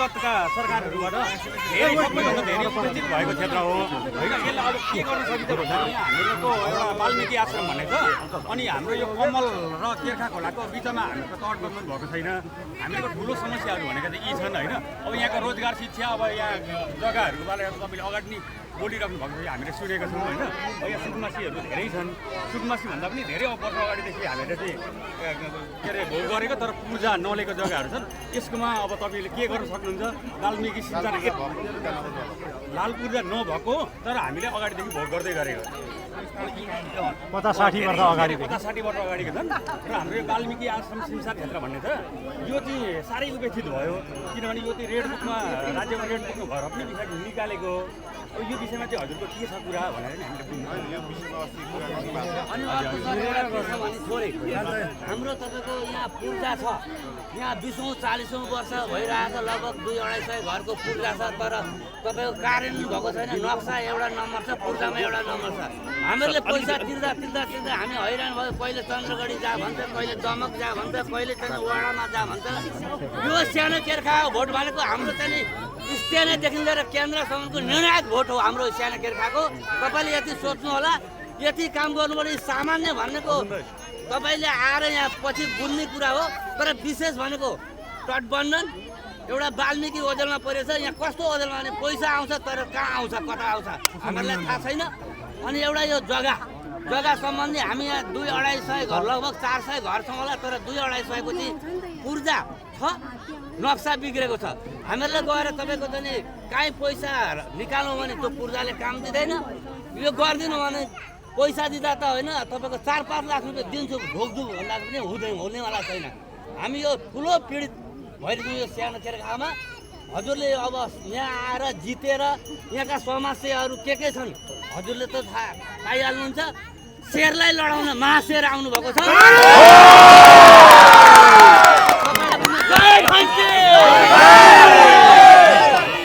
विगतका सरकारहरूबाट धेरै सबैभन्दा धेरै उपेक्षित भएको क्षेत्र हो होइन। यसलाई अब के गर्न सकिन्छ भन्दाखेरि हामीहरूको एउटा वाल्मिकी आश्रम भन्ने छ, अनि हाम्रो यो कमल र केर्खा खोलाको बिचमा हामीहरूको तटबन्धन भएको छैन। हामीहरूको ठुलो समस्याहरू भनेको चाहिँ यी छन् होइन। अब यहाँको रोजगार, शिक्षा, अब यहाँ जग्गाहरूको बारेमा तपाईँले अगाडि नै बोलिराख्नु भएको छ, हामीले सुनेका छौँ होइन। अब यहाँ सुकुमासीहरू धेरै छन्, सुकुमासी भन्दा पनि धेरै वर्ष अगाडिदेखि हामीले चाहिँ के अरे भोग गरेको तर पूर्जा नलिएको जग्गाहरू छन्। यसकोमा अब तपाईँले के गर्न सक्नुहुन्छ? वाल्मिकी सिंचाइ लाल पूर्जा नभएको तर हामीले अगाडिदेखि भोग गर्दै गरेको 50-60 वर्ष अगाडि 50-60 वर्ष अगाडिको छन्। र हाम्रो यो वाल्मिकी आश्रम सिमसार क्षेत्र भन्ने छ, यो चाहिँ साह्रै उपेक्षित भयो, किनभने यो चाहिँ रेड बुकमा राज्यमा रेड बुकमा घर पनि पछाडि निकालेको। अब यो विषयमा चाहिँ हजुरको के छ कुरा भनेर नि हामीले बुझ्नु। अनि अर्को सर एउटा प्रश्न भने थोरै हाम्रो तपाईँको यहाँ पूर्जा छ, यहाँ 20औं-40औं वर्ष भइरहेको छ, लगभग 200-250 घरको पूर्जा छ, तर तपाईँको कार्यान्वयन भएको छैन। नक्सा एउटा नम्बर छ, पूर्जामा एउटा नम्बर छ। हामीहरूले पैसा तिर्दा हामी हैरान भयो। कहिले चन्द्रगढी जा भन्छ, कहिले दमक जा भन्छ, कहिले चाहिँ वाडामा जा भन्छ। यो सानो केर्खा भोट भनेको हाम्रो चाहिँ स्थानीयदेखि लिएर केन्द्रसम्मको निर्णायक भोट हो हाम्रो सानो केर्खाको। तपाईँले यति सोच्नु होला, यति काम गर्नुपर्ने सामान्य भनेको तपाईँले आएर यहाँ पछि बुझ्ने कुरा हो। तर विशेष भनेको तटबन्धन एउटा वाल्मिकी ओझेलमा परेछ। यहाँ कस्तो ओझेलमा भने पैसा आउँछ तर कहाँ आउँछ, कता आउँछ हामीलाई थाहा छैन। अनि एउटा यो जग्गा सम्बन्धी हामी यहाँ 200-250 घर, लगभग 400 घर छौँ होला, तर 200-250 को चाहिँ पूर्जा छ, नक्सा बिग्रेको छ। हामीहरूले गएर तपाईँको चाहिँ काहीँ पैसा निकाल्नु भने त्यो पूर्जाले काम दिँदैन। यो गरिदिनु भने पैसा दिँदा त होइन, तपाईँको 4-5 लाख रुपियाँ दिन्छु ढोक्छु भन्दा पनि हुनेवाला छैन। हामी यो ठुलो पीडित भइरहेको यो सानो केर्खामा हजुरले अब यहाँ आएर जितेर यहाँका समस्याहरू के छन् हजुरले त थाहा पाइहाल्नुहुन्छ। शेरलाई लडाउन महाशेर आउनुभएको छ।